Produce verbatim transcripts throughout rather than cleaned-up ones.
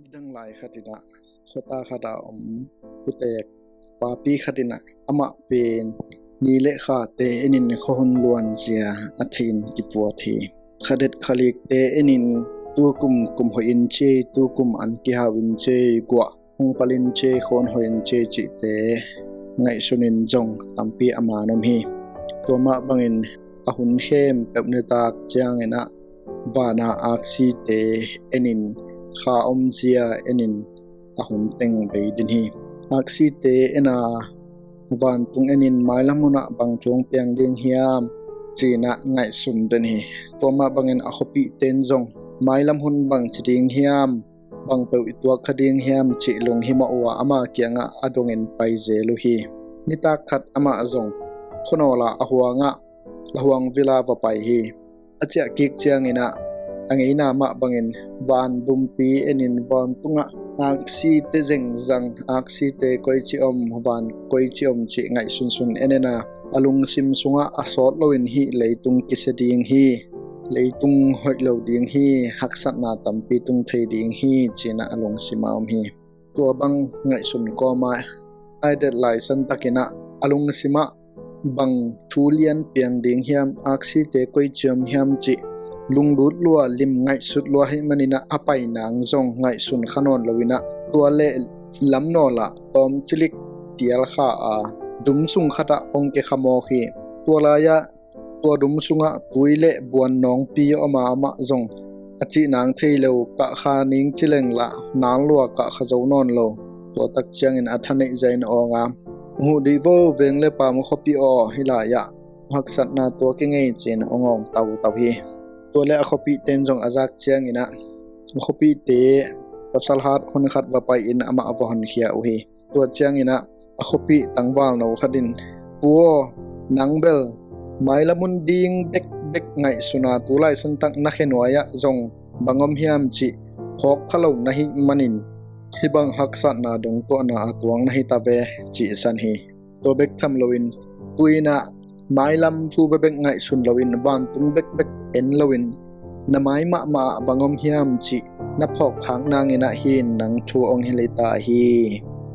Nidang lai khat in ah khuata khat ah om kutek papi khat in ah amah pen ni le khate enin khuahun luanzia a theihin kipuat hi. Khadet khalikte enin tukum kum hoih in cei, tukum an kihau in cei, guah hong pal in cei, khuahun hoih in cei cihte ngaihsunin zong tampi a man om hi. Tua mah bangin a hun khempeuh nitak ciangin ah vana aksite enin kha omzia enin a hun teng bei den hi. Aksite ena vantung enin mailam hunah bang thu hong piang ding hiam ci-in ah ngaihsun den hi. Tua mah bangin a khuapihte in zong mailam hun bang ci ding hiam, bang peuh i tuak kha ding hiam cih lunghimawh uh a, ama kiangah a dongin pai zel uh hi. Nitak khat amah zong khuanawl ah a huangah a huang vila va pai hi. A ciah kik ciangin ah a ngeina mah bangin van bumpi enin vantungah aksite zengzang, aksite koici om, van koici om cih ngaihsunsun en en a, a lungsim sungah a sawt loin hih leitung kisia ding hi, leitung hoih lo ding hi, haksatna tampi tung thei ding hi ci-in ah a lungsim ah om hi. Tua bang ngaihsun kawm a, a det laisan takin ah a lungsim ah bang thu lian piang ding hiam, aksite koici om hiam cih lunglut lua, lim ngaihsut lua ahih manin ah a pai nang zong ngaihsun kha nawn loin ah tua le lam nawl ah tawmcilik tial kha a, dum sung khat ah hong kikha mawk hi. Tua lai-ah tua dum sungah tui le buan nawngpi a om a, amah zong a cih nang thei lo, kah kha ning ci leng lah nang lua kah kha zo nawn lo. Tua tak ciangin a thaneih zia in a awng a, "Hong huh dih vo, veng le paam, khuapih aw, hih lai-ah haksatna tuak ing ei," ci-in hong awng tautau hi. Tua le a khuapihte in zong a zak ciangin ah a khuapihte pasal hat honkhat va pai-in amah va honkhia uh hi. Tua ciangin ah a khuapih tangvalno khat in, "Pu aw, nang bel mailam hun ding bekbek ngaihsun a, tu laisan tak na khe nuai-ah zong bang om hiam cih phawk kha lo na hih manin hih bang haksatna dongtuahna a tuang na hi ta ve," ci san hi. Tua bek tham loin tu-in ah mailam thu bekbek ngaihsun loin, vantung bekbek en loin, na mai mahmah ah bang om hiam cih na phawk khak nangin ah hih in nang thu hong hilh hi ta hi.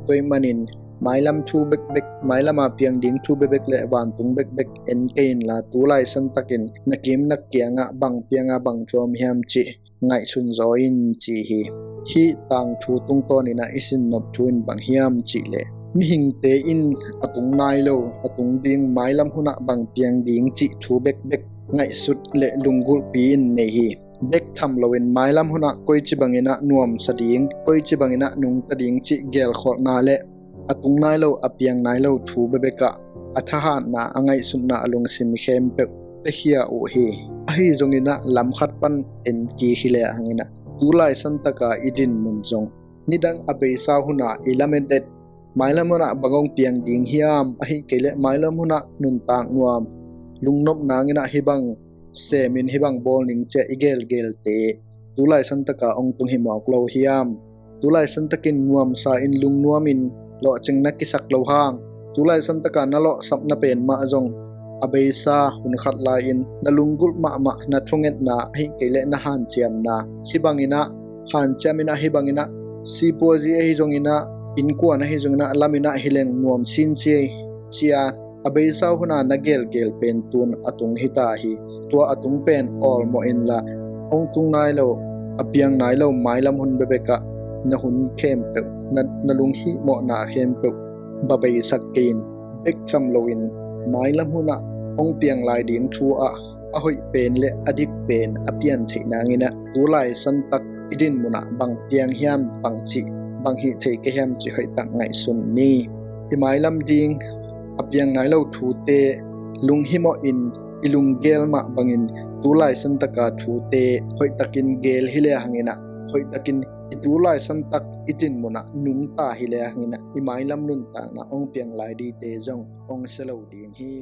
Tua ahih manin mailam thu bekbek, mailam a piang ding thu bekbek le vantung bekbek en kei inla, tu laisan takin na kiim na kiangah bang piang a bang thu om hiam cih ngaihsun zaw in, ci hi. Hih tangthu tungtawnin ah i sin nop thu in bang hiam cih leh, mihingte in a tung nai lo, a tung ding mailam hunah bang piang ding cih thu bekbek ngaihsut le lunggulhpi in nei hi. Bek tham loin mailam hunah koici bangin ah nuamsa ding, koici bangin ah nungta ding cih gelkholhna le a tung nai lo, a piang nai lo thu bekbek ah a thahatna, a ngaihsutna, a lungsim khempeuh piakhia uh hi. Ahi zongin ah lam khat pan en kik hi lehangin ah, tu laisan taka i dinmun zong nidang a beisa hunah i lamet et, mailam hunah bang hong piang ding hiam, ahih kei leh mailam hunah nuntak nuam, lungnop nangin ah hih bang semin hih bang bawl ning ci-a i gelgelte tu laisan taka hong tung hi mawk lo hiam? Tu laisan takin nuamsa in, lungnuamin lawhcing na kisak lo hang, tu laisan taka na lawhsapna pen mah zong a beisa hun khat lai-in na lunggulh mahmah, na thungetna, ahih kei leh na hanciamna, hih bangin ah hanciamin ah, hih bangin ah sipuazi ahi zongin ah, innkuan ahi zongin ah, lamin ah hi leng nuam sin ci, ci-a a beisa huna na gelgel pen tun a tung hi ta hi. Tua a tung pen awlmawh inla, hong tung nai lo, a piang nai lo mailam hun bekbek ah na hun khempeuh, na, na lunghihmawhna khempeuh va beisak kei in, bek tham loin mailam hunah hong piang lai ding thu ah a hoih pen le a dik pen a pian theih nangin ah, tu laisan tak i dinmun ah bang piang hiam, bang cih, bang hih thei ka hiam cih hoihtak ngaihsun ni. I mailam ding a piang nai lo thute lunghimawh in, i lunggel mah bangin tu laisan taka thute hoihtakin gel hi lehangin ah, hoihtakin i tu laisan tak i dinmun ah nungta hi lehangin ah, i mailam nuntakna hong piang lai dingte zong hong sia lo ding hi.